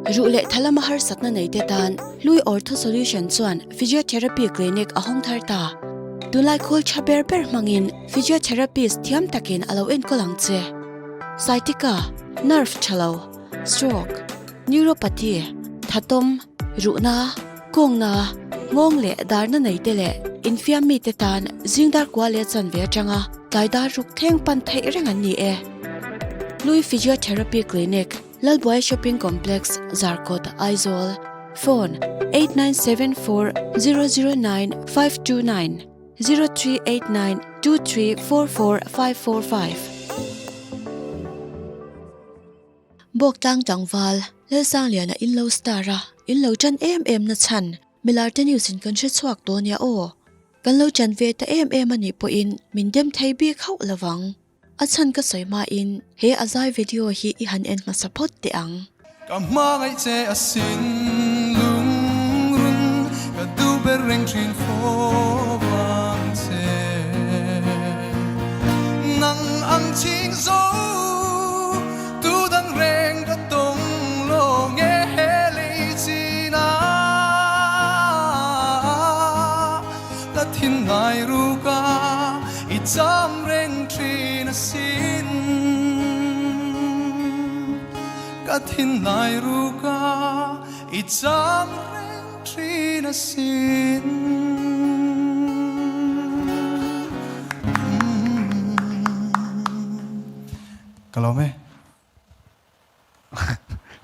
Ruh leh tha lama harsatna neite tan Hlui Ortho Solution chuan Physiotherapy Clinic a hawng thar ta. Tunlai khawl tha ber ber hmangin Physiotherapist thiam takin a lo enkawl ang che. Sciatica, Nerve tha lo, Stroke, Neuropathy, Thatawm, Ruhna, Kawngna, Nghawng leh darna neite leh infiam mite tan zing dar kua leh chanve atanga tlai dar ruk thleng pan theih reng an ni e. Hlui Physiotherapy Clinic, Lalbuai Shopping Complex, Zarkawt, Aizawl, Phone, 8974 009 529 0389 2344 545. Bawktlang tlangval, Lalsangliana in lo star a, in lo tan em em na chhan, Milarte News in kan hre chhuak tawh nia aw. Kan lo tan ve ta em em a nih pawhin min dem thei bik hauh lovang. A chhan ka sawi hmain he a zai video hi i han en hmasa phawt teh ang. Ka hmangaih che a sin lungrun ka duh ber reng thin fo vang che. Nang ang ching zo tu dang reng ka tawng lo nge he lei chin a la thin ngai ruk a i cham reng thin asin. Ka thin ngai ruk a i cham reng thin asin. Ka lawm e.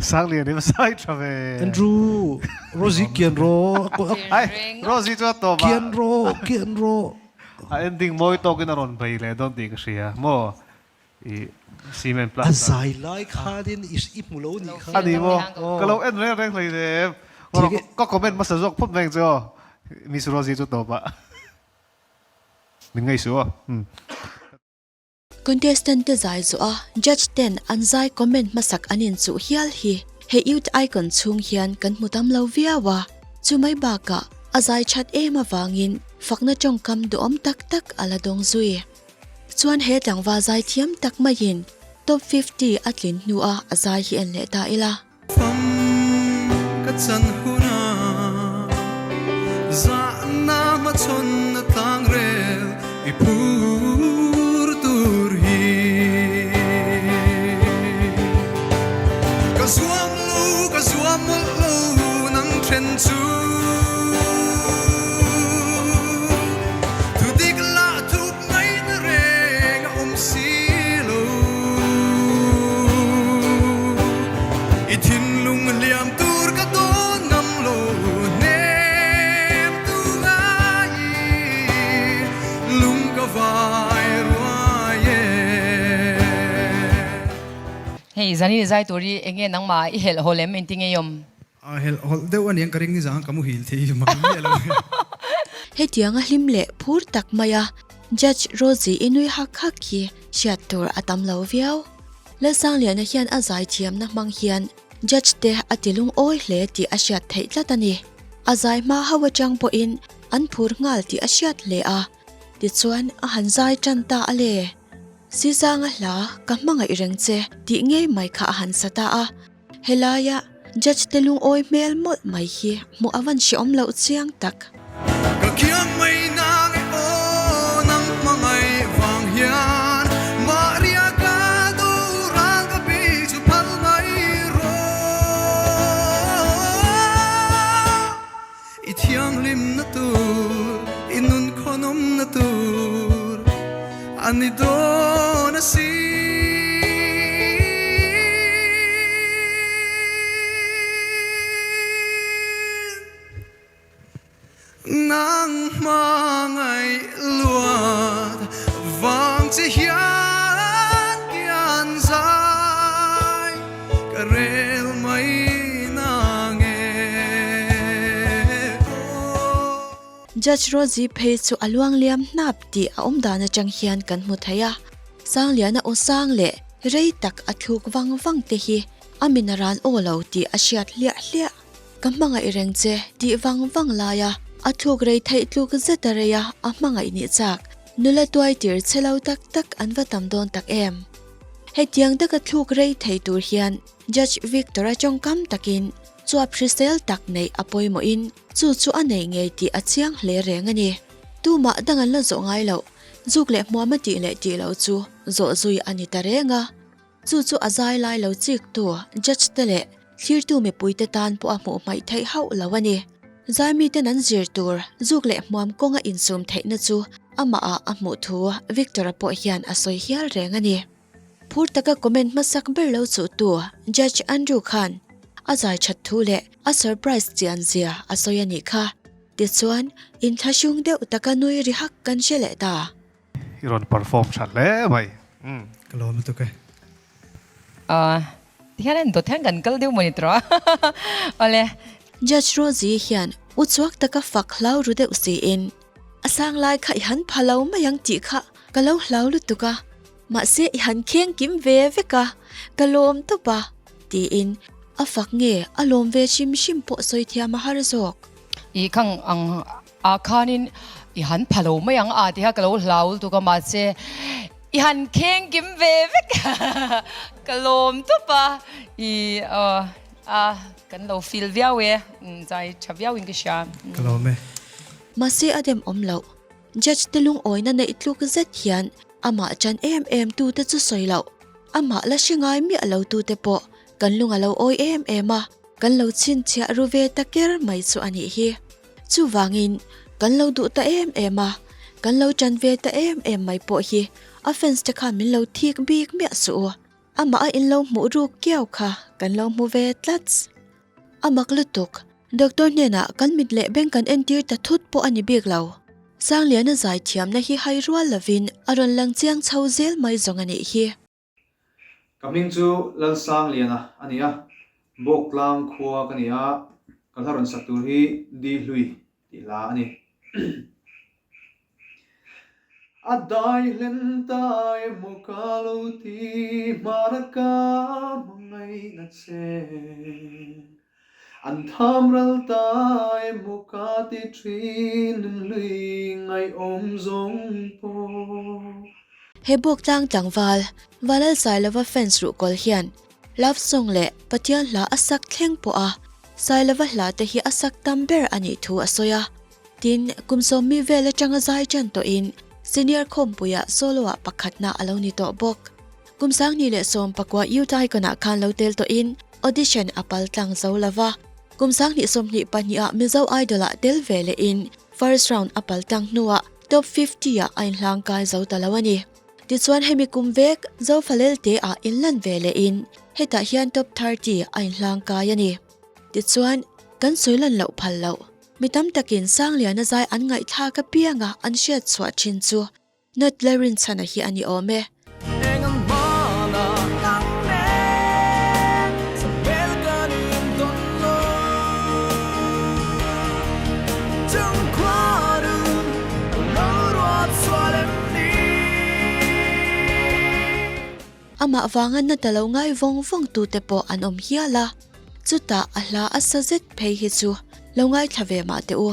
Sanglian i va sai tha ve. Andrew, Rosie kian ro. Ai, Rosie chu a tawp a. Kian ro, kian ro. A ending mawi tawkin a rawn bei leh dawn tih ka hria. Maw i cement plaster. A zai lai khanin i hmu lo nih kha. A ni maw? Ka lo en reng reng hlei nem. Ka comment hmasa zawk phawt mai ang chu aw. Miss Rosie chu tawp ah. Min ngaihsuh aw. Contestant te zai zawh a judge ten an zai comment hmasak an inchuh hial hi he youth icon chhung hian kan hmu tam lo viau a, chumai bakah a zai that em avangin fakna tawngkam duhawm tak tak a la dawng zui. Chuan he tlangval zai thiam tak maiin top 50 a tlin hnuah a zai hi en leh ta ila. Fam ka chan hunah zahna hmachhawn a tlang rel i phur tur hi. Ka zuam lo, ka zuam mawlh lo nang then chu. Thudik lah thup ngaihna reng a awm si lo. I thinlung hliam tur ka dawn ngam lo hnem tu ngai lung ka vai ruai e. Hei zani zai tur hi enge nangmah i helh hawl em engtin nge i awm? A helh hawlh deuh a niang ka ring nizang ka muhil thei mai miah lo. Hetiang a hlim leh phur tak mai a Judge Rosie i nui hak hak hi hriat tur a tam lo viau. Lalsangliana hian a zaithiamna hmang hian Judge te a ti lungawi hle tih a hriat theih tlat a ni. A zai hma ho atang pawhin an phur nghal tih a hriat hle a, tichuan a han zai tan ta a le. Sizanga hla ka hmangaih reng che tih ngei mai kha a han sa ta a. Helaia Judge te lungawi hmel mawlh mai hi hmuh a van hreawm loh chiang tak. Ka khiang mai nang e aw nang hmangaih vang hian Maria ka duhral ka pi chu phal mai rawh. I thianghlimna tur, i nun khawnawmna tur a ni dawn a si. Nang hmangaih luat vang che hian kian zai ka rel mai nang e aw. Judge Rosie phei chu a luang liam hnap tih a awm dan atang hian kan hmu thei a, Sangliana aw sang leh rei tak a thluk vang vang te hi a min a ran aw lo tih a hriat hliah hliah. Ka hmangaih reng che tih vang vang laia a thluk rei theih tluk zet a rei a, a hmangaih nih chak. Nula tuai tir che lo tak tak an va tam dawn tak em? Hetiang taka thluk rei thei tur hian Judge Victor-a tawngkam takin chuap hrisel tak neih a pawimawhin chu chu a nei ngei tih a chiang hle reng a ni. Tumah dang an la zawh ngai loh, zuk leh hmuam a tih leh tih loh chu zawh zui a ni ta reng a. Chu chu a zai lai lo chiktu judge te leh thlirtu mipuite tan pawh a hmuh hmaih theih hauh lo a ni. Zaimiten an zir tur zuk leh hmuam kawnga insum theihna chu amahah a hmuh thu Victor-a pawh hian a sawi hial reng a ni. Phur taka comment hmasak ber lo chuhtu Judge Andrew khan a zai that thu leh a surprise chian zia a sawi a nih kha. Tichuan, inthlahrung deuh taka nui ri hak kan hre leh ta. I rawn perform tha hle mai. Ka lawm lutuk e. Tihian en dawt hian kan kal deuh mawni tawh a. Awle. Judge Rosie hian uchuak taka fak hlau ru deuh siin, A sang lai kha i han pha lo mai ang tih kha ka lo hlau lutuk a, mahse i han kheng kim ve vek a, ka lawm tawp a, tiin a fak nge a lawm ve hrim hrim pawh sawi thiam a har zawk. I khang ang Ah khanin i han pha lo mai ang a ti kha ka lo hlau lutuk a mahse i han kheng kim ve vek ka lawm tawp a i a kan lo feel viau e zai tha viau in ka hria. Ka lawm e. Mahse a dem awm loh. Judge te lungawina neih tluk zet hian amah chan em em tute chu sawi loh. Amah la hre ngai miah lo tute pawh kan lung a lo awi em em a, kan lo chhinchhiah ru ve ta ker mai chu a nih hi. Chuvangin, kan lo duh ta em em a, kan lo ṭan ve ta em em mai pawh hi a fans te khan min lo thik bik miah suh u. Amah a in lo hmuh ruk kiau kha kan lo hmu ve tlats. A mak lutuk, doctor hnenah kan mit leh beng kan entir ta thut pawh a ni bik lo. Sangliana zaithiamna hi hai rual lovin a rawn lang chiang chho zel mai zawng a nih hi. Ka hming chu Lalsangliana a ni a, Bawktlang khua ka ni a, ka hla rawn sak tur hi Di Hlui tih hla a ni. A dai hlen ta emaw ka lo ti hmana ka hmangaihna che. An tham ral ta emaw ka ti thin hlui ngaihawm zawng pawh. He Bawktlang tlangval, Valal Sailova fans ruhkawl hian love song leh Pathian hla a sak thleng pawh a, Sailova hla te hi a sak tam ber a nih thu a sawi a. Tin, kum sawmmi vel atanga zai tan tawhin senior khawmpuiah solo-ah pakhatna a lo ni tawh bawk. Kum 2019 Youth Icon-ah khan lo tel tawhin audition a pal tlang zo lo va. Kum 2022 ah Mizo Idol-ah tel ve lehin first round a pal tlang hnuah top 50 ah a inhlang kai zo ta lo a ni. Tichuan hemi kum vek Zofalel te ah inlan ve lehin hetah hian top 30 a inhlang kai a ni. Tichuan kan sawi lan loh phal loh. Mi tam takin Sangliana zai an ngaihthlak apianga an hriat chhuah thin chu Nat Lalrinchhana hi a ni awm e. Amah vanga nat a lo ngai vawng vawng tute pawh an awm hial a, chutah a hla a sa zet phei hi chu lo ngaithla ve mah teh u.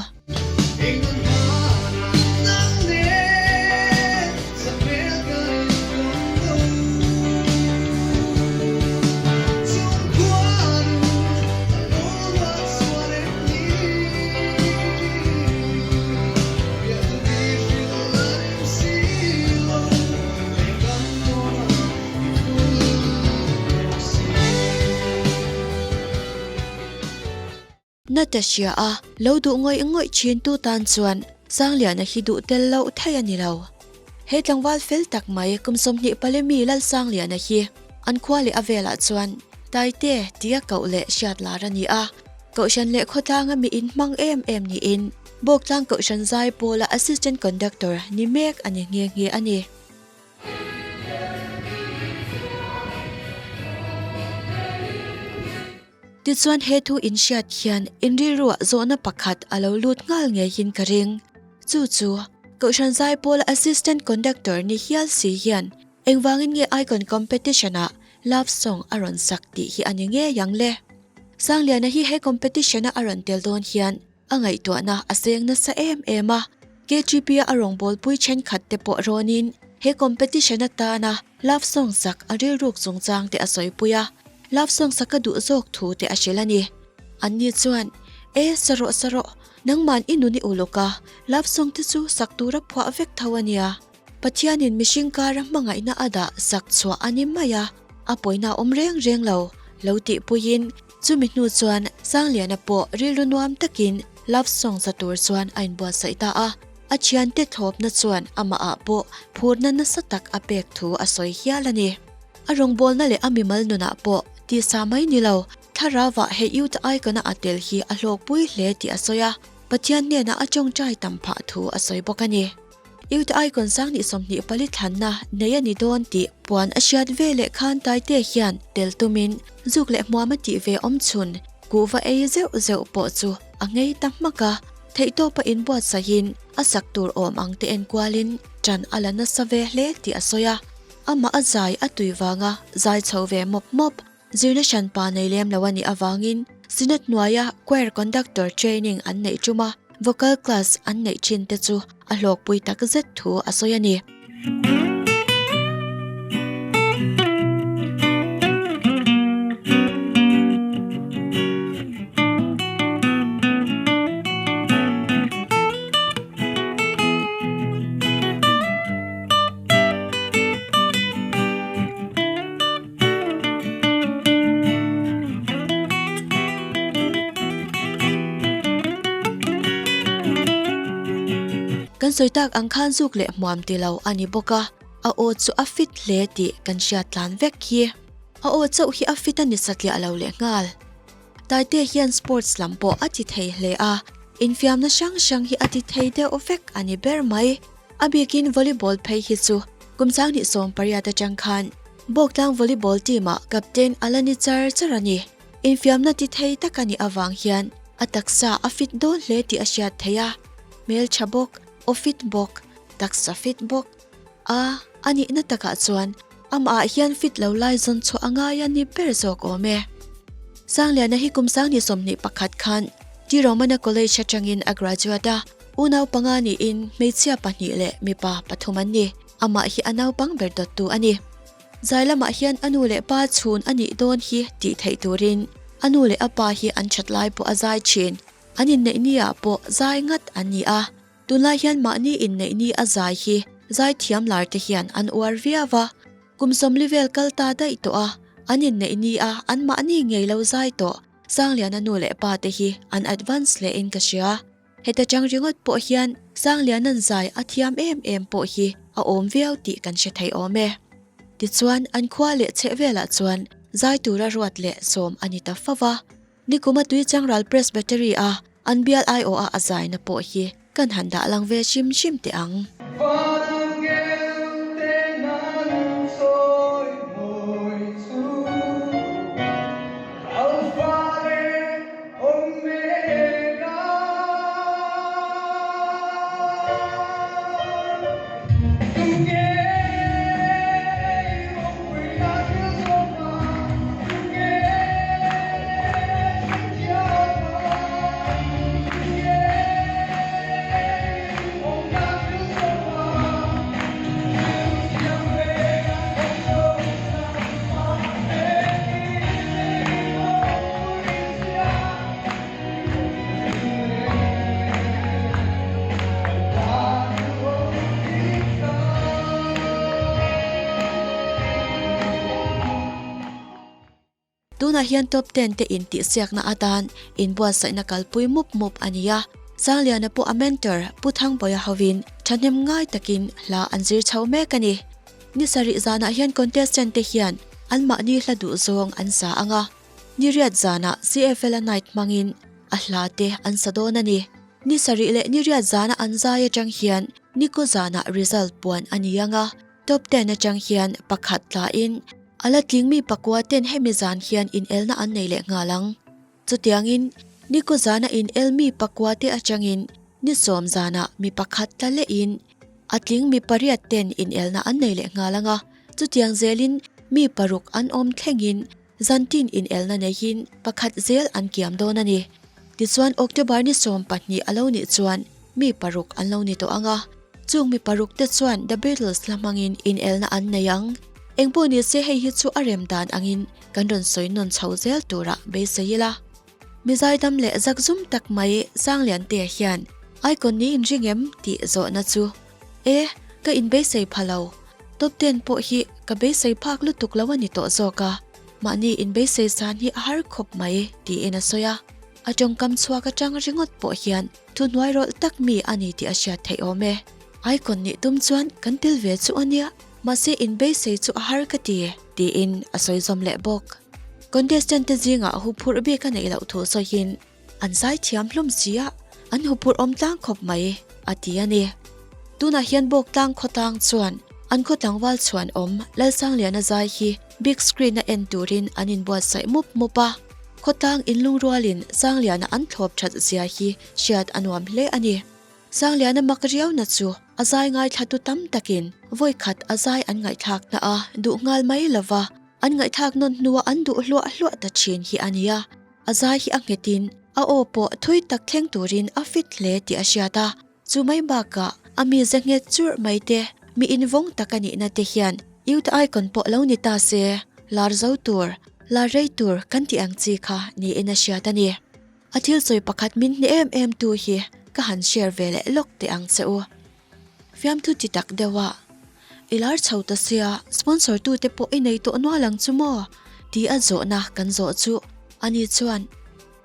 Nata hria a, lo duh ngawih ngawih thin tu tan chuan Sangliana hi duh tel loh thei a ni lo. He tlangval fel tak mai kum 24 mi Lalsangliana hi an khua leh a velah chuan Taite tia koh leh hriat lar a ni a. Kohhran leh khawtlanga mi inhmang em em niin Bawktlang Kohhran zai pawla Assistant Conductor ni mek a ni nghe nghe a ni. Tichuan he thu inhriat hian inrilruah zawhna pakhat a lo lut nghal ngeiin ka ring. Chu chu, Kohhran Zaipawl Assistant Conductor ni hial si hian engvangin nge Icon Competition-ah Love Song a rawn sak tih hi a ni ngei ang le? Sangliana hi he competition-a a rawn tel dawn hian A ngaihtuahna a seng nasa em em a, KTP-a a rawngbawlpui thenkhat te pawh rawnin. He competition atana love song sak a rilruk chungchang te a sawipui a, love song sak a duh zawk thu te a hrilh a ni. Anni chuan, E, sa rawh sa rawh, nangman i nun i uluk a, love song te chu sak tura phuah vek tho a nia. Pathianin mihring kara hmangaihna a dah sak chhuah a ni mai a, a pawina awm reng reng lo, lo tihpuiin chumi hnu chuan Sangliana pawh rilru nuam takin love song sa tur chuan a inbuatsaih ta a, a thiante thlawpna chuan amahah pawh phurna nasa tak a pek thu a sawi hial a ni. A rawngbawlna leh a mimal nunah pawh tisa mai ni lo, thlarauah he youth icon-a a tel hi a hlawkpui hle tih a sawi a, Pathian hnenah a tawngtai tam phah thu a sawi bawk a ni. Youth Icon Sanghnih 24 thlanna nei a ni dawn tih puan a hriat ve leh khan Taite hian tel tumin zuk leh hmuam a tih ve awm chhun kuhva ei zeuh zeuh pawh chu a ngei ta hmak a, theihtawpa inbuatsaihin a sak tur awm ang te enkualin ṭan a la nasa ve hle tih a sawi a, amah a zai a tui vanga zai chho ve mawp mawp. Zirna hranpa nei lem lo a nih avangin Synod hnuaia Choir Conductor Training an neih ṭuma Vocal Class an neih ṭhin te chu a hlawkpui tak zet thu a sawi a ni. Kan sawi tak ang khan zuk leh hmuam ti lo a ni bawk a, a aw chu a fit hle tih kan hriat tlan vek hi. A aw chauh hi a fit a ni satliah lo leh nghal. Taite hian sports lam pawh a ti thei hle a, infiamna hrang hrang hi a ti thei deuh vek a ni ber mai. A bikin volleyball phei hi chu kum 2018 atang khan Bawktlang volleyball team ah captain a la ni char char a ni. Infiamna ti thei tak a nih avang hian a taksa a fit dawn hle tih a hriat theih a, hmeltha bawk, aw fit bawk, taksa fit bawk a a nihna takah chuan amah ah hian fit lo lai zawn chhuah a ngai a ni ber zawk awm e. Sangliana hi kum 2021 khan T Romana College atangin a graduate a, unau panga niin hmeichhia pahnih leh mipa pathum an ni. Amah hi a naupang ber dawttu a ni. Zai lamah hian a nu leh pa chhun a nih dawn hi tih theih turin a nu leh a pa hi an that lai pawh a zai thin. An inneih ni ah pawh zai ngat an ni a. Tunlai hian mahni inneih ni a zai hi zai thiam lar te hian an uar viau a. Kum 40 vel kal ta daih tawh a, an inneih ni a an mahni ngei lo zai tawh Sangliana nu leh pa te hi an advance hle in ka hria. Heta chang ringawt pawh hian Sangliana'n zai a thiam em em pawh hi a awm viau tih kan hre thei awm e. Tichuan, an khua leh chheh velah chuan zai tura ruat leh sawm a ni ta fo va. Nikuma Tuichangral Presbytery a an bial aiawha a zaina pawh hi kan han dah lang ve hrim hrim teh ang. Tunah hian top ten te intihsiakna atan inbuatsaihna kalpui mup mup a ni a, Sangliana pawh a mentor Pu Thangbawiha hovin thahnem ngai takin hla an zir chho mek a ni. Ni sarih zanah hian contestant te hian anmahni hla duh zawng an sa ang a. Ni riat zanah CFL-a night hmangin a hla te an sa dawn a ni. Ni sarih leh ni riat zana an zai atang hian Niko zanah result puan a ni ang a, top ten atang hian pakhat tlain a la tling mi pakua ten hemi zan hian inelna an nei leh nghal ang. Chutiangin Niko zana inel mi pakua te atangin ni sawm zanah mi pakhat tla lehin a tling mi pariat ten inelna an nei leh nghal ang a, chutiang zelin mi paruk an awm thlengin Zantin inelna neihin pakhat zel an kiam dawn a ni. Tichuan October ni 12 a lo nih chuan mi paruk an lo ni tawh ang a. Chung mi parukte chuan The Beatles hla hmangin inelna an nei ang. Engpawh ni se hei hi chu a rem dan angin kan rawn sawi nawn chho zel turah beisei ila. Mi zaidam leh zakzum tak mai Sangliantea hian Icon ni inring em tih zawhna chu E, ka inbeisei pha lo. Top ten pawh hi ka beisei phak lutuk lo a ni tawh zawk a, mahni inbeisei san hi a har khawp mai tiin a sawi a. A tawngkam chhuak atang ringawt pawh hian thuhnuai rawlh tak mi a ni tih a hriat theih awm e. Icon nih tum chuan kan tel ve chu a nia, mahse inbeisei chu a har ka ti, tiin a sawi zawm leh bawk. Contestant te zingah huphurh bik a neih loh thu sawiin an zai thiam hlawm si a, an huphurh awm tlang khawp mai, a ti a ni. Tunah hian Bawktlang khawtlang chuan an khaw tlangval chhuan awm Lalsangliana zai hi big screen a en turin an inbuatsaih mup mup a. Khawtlang inlungrualin Sangliana an thlawp that zia hi hriat a nuam hle a ni. Sangliana mak riauna chu a zai ngaithlatu tam takin vawi khat a zai an ngaihthlakna a duh nghal mai lova, an ngaihthlak nawn hnua an duh hluah hluah ta thin hi a nia. A zai hi a nghetin a aw pawh thui tak thleng turin a fit hle tih a hriat a, chu mai bakah a mize nghet churh mai te, mi invawng tak a nihna te hian Youth Icon pawh lo ni ta se, lar zo tur, lar rei tur kan tih ang chi kha niin a hriat a ni. A thil sawi pakhat min hne em em tu hi ka han share ve leh lawk teh ang che u. Fiamthu ti tak deuh a, I lar chho ta sia, sponsor tu te pawh i nei tawh nual ang chu maw? ti a zawhna kan zawh chu ani chuan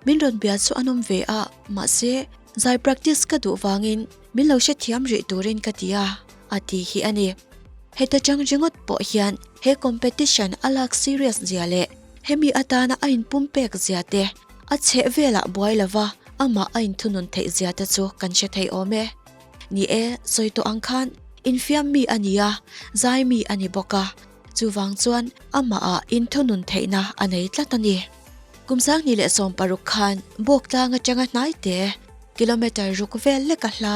min rawn bia chu an awm ve a, mahse zai practice ka duh vangin min lo hrethiam rih turin ka ti a, a ti hi a ni. Heta chang ringawt pawh hian he competition a lak serious zia leh hemi atana a inpumpek zia te, a chheh velah buai lova amah a inthunun theih zia te chu kan hre thei awm e. Ni e, sawi tawh ang khan infiam mi a ni a, zai mi a ni bawk a, chuvang chuan amahah inthunun theihna a nei tlat a ni. Kum 2016 khan Bawktlang atanga hnai te, kilometre ruk vel lek a hla,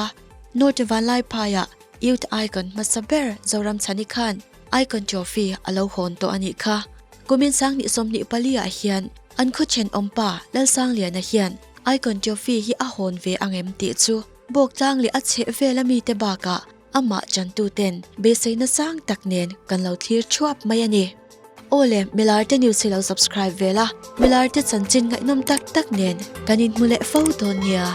North Vanlaiphaiah Youth Icon hmasa ber Zoramchhani khan Icon Trophy a lo hawn tawh a nih kha. Kumin 2024 ah hian an khaw thenawmpa Lalsangliana hian Icon Trophy hi a hawn ve ang em tih chu Bawktlang leh a chheh vel a mite bakah amah chantuten beiseina sang tak nen kan lo thlir thuap mai a ni. Aw le, Milarte News hi lo subscribe ve la, Milarte chanchin ngaihnawm tak tak nen kan inhmu leh fo dawn nia.